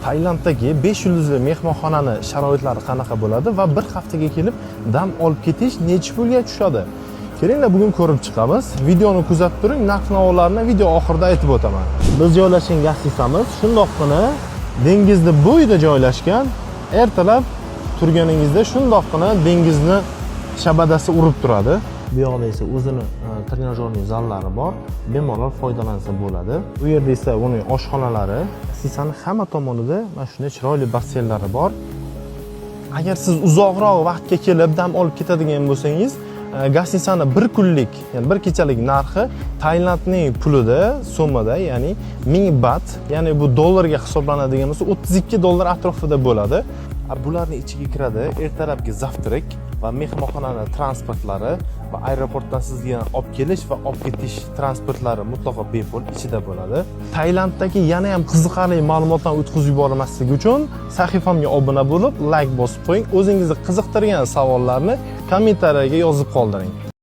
Tailanddagi 5 yulduzli mehmonxonani sharoitlari qanaqa bo'ladi va bir haftaga kelib dam olib ketish nechi pulga tushadi? Kelinglar, bugun ko'rib chiqamiz. Videoni kuzatib turing, narx navolarni video oxirida aytib o'taman. Biz joylashgan гостиница miz shundoqqina dengizni bo'yida joylashgan. Ertalab turganingizda shundoqqina dengizni shabadasi urib turadi. Bu yoqda esa o'zini тренажёрный zallari bor, bemalol foydalansa bo'ladi. Bu yerda esa uning oshxonalari. Гостиница ni hamma tomonida mana shunday chiroyli basseynlari bor. Agar siz uzoqroq vaqtga kelib dam olib ketadigan bo'lsangiz, гостиница ni bir kunlik, ya'ni bir kechalik narxi Tailandning pulida, so'mida, ya'ni 1000 bat, ya'ni bu dollarga hisoblanadigan bo'lsa, 32 dollar atrofida bo'ladi. Bularni ichiga kiradi ertalabki завтрак va mehmonxonani transportlari va aeroportdan sizga olib kelish va olib ketish transportlari mutlaqo bepul ichida bo'ladi. Tailanddagi yana ham qiziqarli ma'lumotlarni o'tkazib yubormaslik uchun sahifamga obuna bo'lib, layk bosib qo'ying. O'zingizni qiziqtirgan savollarni kommentariyaga yozib qoldiring.